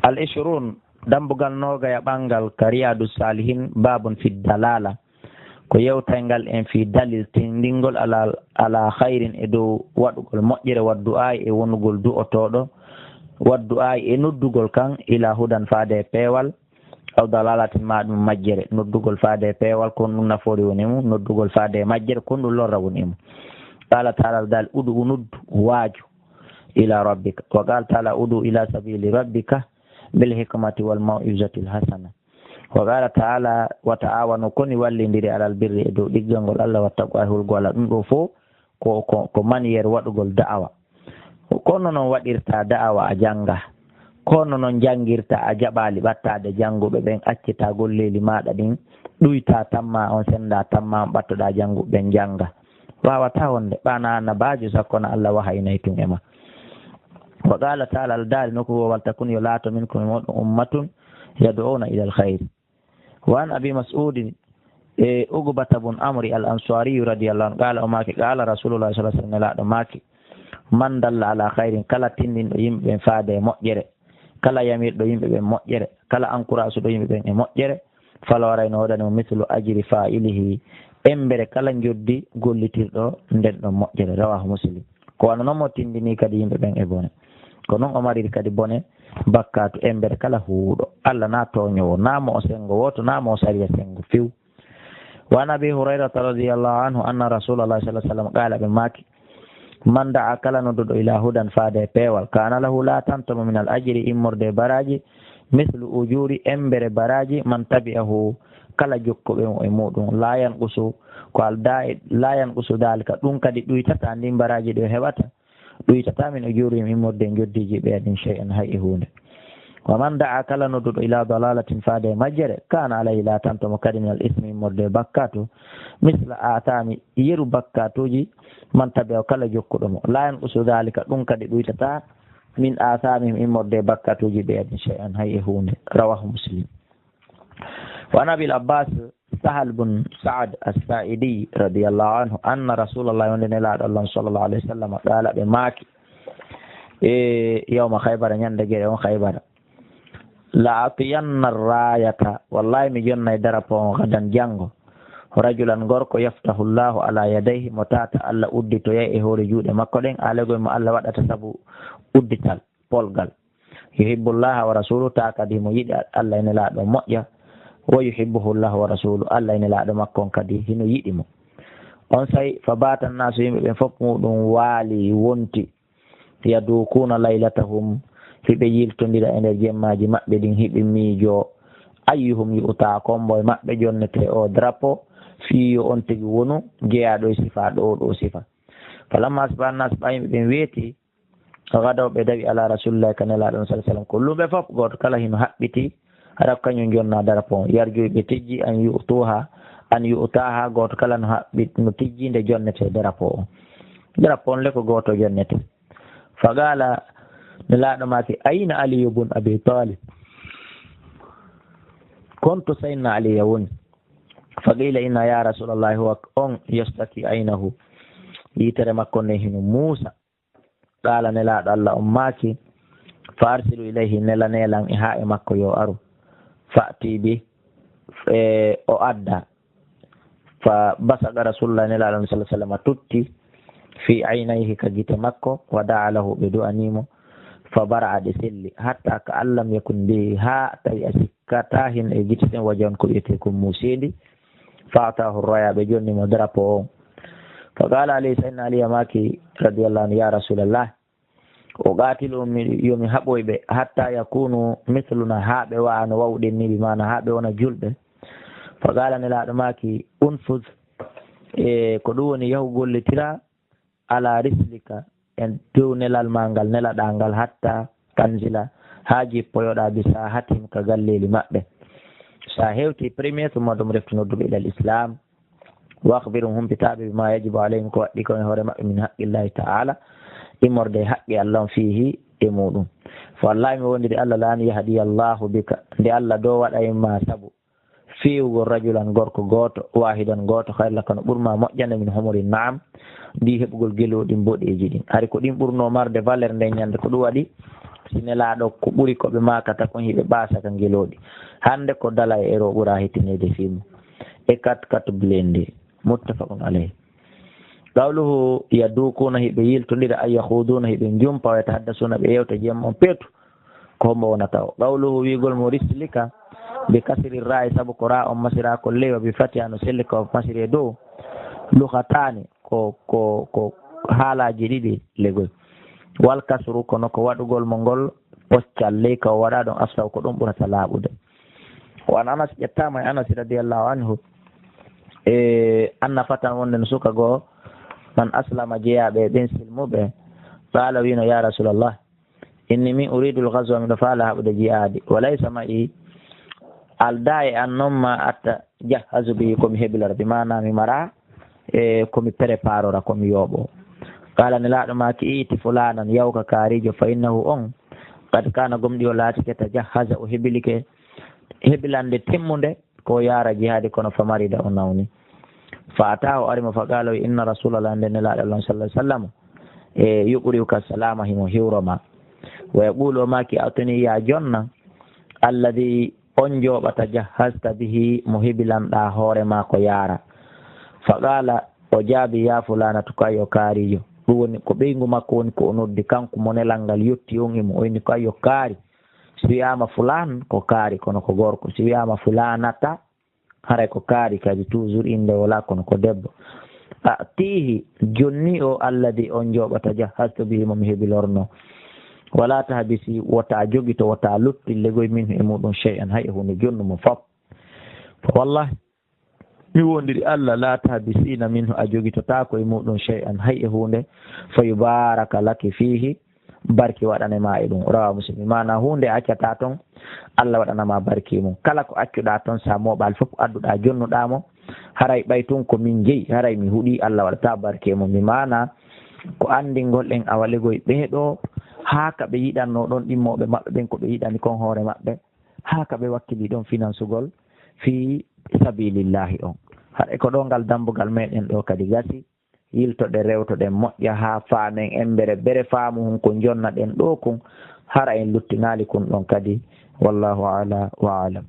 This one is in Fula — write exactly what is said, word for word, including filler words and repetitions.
Al ishrun, dambugal noogaya ɓanngal ka Riyadu Salihin, babun fi dalala. Ko yewtayngal en fii dalil tindingol ala, ala khayrin, e dow waɗugol moƴƴere, wa du'aa'i, e wonugol du'otooɗo, wa du'aa'i, e noddugol kan, ila hudan, faade e peewal, aw dalalatin, maa ɗum majjere, noddugol faade e peewal, kon ɗum nafoore woni e mum, noddugol faade e majjere, kon ɗum lorra woni e mum. Qala taala, dal, ud'u, noddu, waaju, ila rabbika. Wa qala taala, ud'u ila sabili rabbika bil hikmati wal maw'izatil hasana. Wa qala taala, wa ta'awanu, koni wallindiri alal birri, e dow ɗiggangol Allah, wa taqwa, e hulgo Allah. Ɗum ɗo fof ko, ko, ko manière waɗugol da'awa. Kono noon waɗirta da'awa a jannga. Kono noon njanngirta a jaɓaali ɓattaade jannguɓe ɓen, accita golleeli maaɗa ɗin, ɗuyta tamma on, sennda tamma on, ɓattoɗa jannguɓe ɓen njannga. Waawataa wonde ɓana annabaajo, sakko na Allah wahaynay tun e ma. Wa qala taala, Allah daali nokku goo, wal takun, yo laato, minkum, e mooɗon, ummatun, yad'una ilal khayri. Wa an Abi Mas'udin, e Uqbata bun Amri al Ansariyu radiyallahu anhu, qala, o maaki, qala Rasulullah sallallahu alaihi wasallam, Nelaaɗo maaki, man dalla ala khayrin, kala tindinɗo yimɓe ɓen faade e moƴƴere, kala yamirɗo yimɓe ɓen moƴƴere, kala encourageuɗo yimɓe ɓen e moƴƴere, falaw, haray no woodani mo mislu ajri fa'ilihi, embere kala njoddi gollitirɗo nden ɗon moƴƴere. Rawahu Muslim. Ko wano non mo tindini kadi yimɓe ɓen e bone, ko non o mariri kadi bone bakkaatu embere kala huuwuɗo. Allah na tooñoowo, na mo o senngo wooto, na mo o sariya senngo few. Wa an Abi Hurayrata radiyallahu anhu anna Rasulallah sallallahu alaihi wasallam qala, ɓe maaki, man da'a, kala nodduɗo, ila hudan, faade e peewal, kana lahu, laatanto mo, minal ajri, immorde e baraaji, mislu ujuri, embere baraaji, man tabi'ahu, kala jokkuɓe mo e muɗum, la yanqusu, ko aldaa e la yanqusu dalika, ɗum kadi ɗuytata, ndin baraaji ɗi o heɓata, ɗuytata min ujurihim, immorde e njoddiiji ɓeya ɗin, shay'an, hay e huunde. Wa man da'a, kala nodduɗo, ila dalalatin, faade e majjere, kana alayhi, laatanto mo kadi, minal ismi, immorde e bakkaatu, misla athami, yeru bakkaatuuji, man tabi'ahu, kala jokkuɗo mo, la yanqusu dalika, ɗum kadi ɗuytata, min athamihim, immorde e bakkaatuuji ɓeya ɗin, shay'an, hay e huunde. Rawahu Muslim. Wa an Abil Abbas Sahal bun Sa'ad As-Sa'idi radiyallahu anhu anna Rasulallah, wonde Nelaaɗo Allah sallallahu alaihi wasallam, qala, ɓe maaki, e yawma Khaybara, ñande gere on Khaybara, la atiyanna rayata, wallahi mi jonnay darapo on, gadan, janngo, rajulan, gorko, yaftahu Allahu ala yadayhi, mo tata Allah udditoyay e hoore juuɗe makko ɗen, alegol mo Allah waɗata sabu uddital polgal. Yuhibbullaha wa rasuluhu, ta kadi himo yiɗi Allah e Nelaaɗo moƴƴa. Wa yuhibbuhu Allahu wa rasuluhu, Allah e Nelaaɗo makko on kadi hino yiɗi mo. On say, fa bata nasu, yimɓe ɓen fof muɗum waali, wonti. Yadukuna laylatahum, hiɓe yiltondira e nder jemmaaji maɓɓe ɗin, hiɓe miijoo. Ayyuhum yu'ta, ko hombo e maɓɓe jonnete o drapeau, fii yo on tigi wonu jeyaaɗo e sifa ɗo, ɗo sifa. Falamma asbaha nasu, ɓay yimɓe ɓen weeti, gadaw, ɓe dawi, ala Rasulillahi, ka Nelaaɗo on, sallallahu alaihi wasallam, kulluhum, ɓe fof, gooto kala hino haɓɓiti, hara ko kañum jonna darapo on. Yarju, ɓe tijji, an yu'tuha, an yu'taha, gooto kala no haɓɓi, no tijji nde jonnete darapo on. Darapo on le ko gooto jonnete. Fa qala, Nelaaɗo maaki, ayna Aliyu bun Abi Talib? Kon to Sayyidina Aliya woni? Fa qila, inna ya Rasulallahi, huwa on yastaki aynahu. Yitere makko nden hino muusa. Qala, Nelaaɗo Allah on maaki, fa arsilu ilayhi, nela nelan e haa e makko yo aru. Fa'ti bi, e o adda. Fa basaqa Rasulullah, Nelaaɗo on sallallahu alaihi wasallam tutti, fi aynayhi, ka gite makko, wa da'a lahu, ɓe du'ani mo, fa bara'a, ɗe selli, hatta ka allam yakun bihi, haa tawi a sikkata hin e gite ɗen, wajhun, ko wi'etee ko muuseendi. Fa atahu raya, ɓe jonni mo drapeau on. Fa qala Ali, Sayyidina Ali maaki, radiyallahu anhu, ya Rasulallah, uqatiluhum, mi, yo mi haɓoy ɓe, hatta yakunu mithluna, haa ɓe wa'a no wa'uɗen ni, bi maana haa ɓe wona julɓe. Fa qala, Nelaaɗo maaki, unfuz, e ko ɗum woni, yahu gollitira, ala rislika, e dow nelal ma ngal nelaɗaa ngal, hatta tanzila, haa jippoyoɗaa, bi sahatihim, ka galleeli maɓɓe. Sa hewti premier, summa ɗum reftu nodduɓe ilal islam, wa akhbirhum, humpitaaɓe, bima yajibu alayhim, ko waɗɗi kon e hoore maɓɓe, min haqqillahi ta'ala, immorde e haqqi Allah on, fiihi, e muɗum. Fa wallahi, mi wondiri Allah, la an yahdiya Allahu bika, nde Allah do waɗay ma sabu, fewugol rajulan, gorko gooto, wahidan, gooto, khayran laka, no ɓurma moƴƴande, min humuri na'am, ndi heɓugol gelooɗi mboɗeeji ɗin. Hari ko ɗin ɓurno marde valeur nden ñande, ko ɗum waɗi si nelaaɗo ko ɓuri ko ɓe maakata kon hiɓe ɓaasa ka ngelooɗi. Hannde ko dala e ero ɓura hittineede fii mum. E kat kat blende. Muttafaqun alayh. Qawluhu yaduukuuna hiɓe yiltondira ay yahuuduuna hiɓe njumpa wa yatahaddasuuna ɓe yewta jemma on peetu. Ko hombo wonata o? Qawluhu wiigol mo rislika bi kasri ra'i sabu ko ra on masira ko ley wa bi fatiha no sellika o masire dow. Lughataani ko, ko, ko haalaaji ɗiɗi legoy. Wal kasru kono ko waɗugol mo ngol poccal ley ka o waɗa ɗon afsaw ko ɗum ɓurata laaɓude. Wa an Anas ƴettaama e Anas radiyallahu anhu e anna fatan wonde no suka goo man aslama jeyaaɓe e ɓen silmuɓe. Qaala wiino ya Rasulallah inni min uridul ghazwa miɗo faala haɓude jihaadi. Wa laysa ma'i alda e an noon ma atta jahhazu bihi ko mi hebilora bi maana mi mara e ko mi preparora ko mi yooɓo. Qala nelaaɗo maaki iiti fulanan yawka kaarijo fa innahu on qad kana gomɗi o laatike tajahhaza o hebilike hebilande timmunde ko yaara jihaadi kono fa marida o nawni. Fa atahu ari mo fa qala o inna rasulallah nde nelaaɗo allah sallallahu alaihi wasallam e yuɓuriwka salama himo hiwroma. Wa yaqulu o maaki atuni ya jonna alladhi on jooɓata jahhasta bihi mo hebilanɗa hoore ma ko yaara. Fa qala o jaabi ya fulanatu ko ayo kaarijo. Ɗum woni ko ɓeyngu makko woni ko o noddi kanko mo nelal ngal yotti on e mo o inni ko ayo kaari. Si wiyama fulan ko kaari kono ko gorko si wiyama fulanata haray ko kaari kadi toujours innde wala kono ko debbo. Atihi jonni o alladi on jooɓata jahhastu bihi mo mi hebilorno. Wala tahbisi wota jogito wota lutti legoy minhu e muɗum shay'an hay e hunde jonnu mo fop. Wallahi mi wondiri allah la tahbisina minhu a jogitotaako e muɗum shay'an hay e hunde. Fa yubaraka laki fihi barki waɗane ma e ɗum rawa muslim mana hunde a accata ton. Allah waɗanama barki mum kala ko accuɗa ton sa moɓal fof adduɗa jonnuɗa mo. Haray ɓay tun ko min jeyi haray mi huɗi allah waɗata barki mum mi mana ko andingol en awalegoy ɓeeɗo haa ka ɓe yiɗanno ɗon ɗimmoɓe maɓɓe ɓen ko ɓe yiɗani kon hoore maɓɓe haa ka ɓe wakkili ɗon finansugol fi sabilillahi on. Haɗa ko ɗo ngal dambugal meɗen ɗo kadi gasi. Yiltoɗen rewtoɗen moƴƴa haa faamen embere bere faamu hun ko jonnaɗen ɗoo kun. Hara en luttinaali kun ɗon kadi. Wallahu ala wa alam.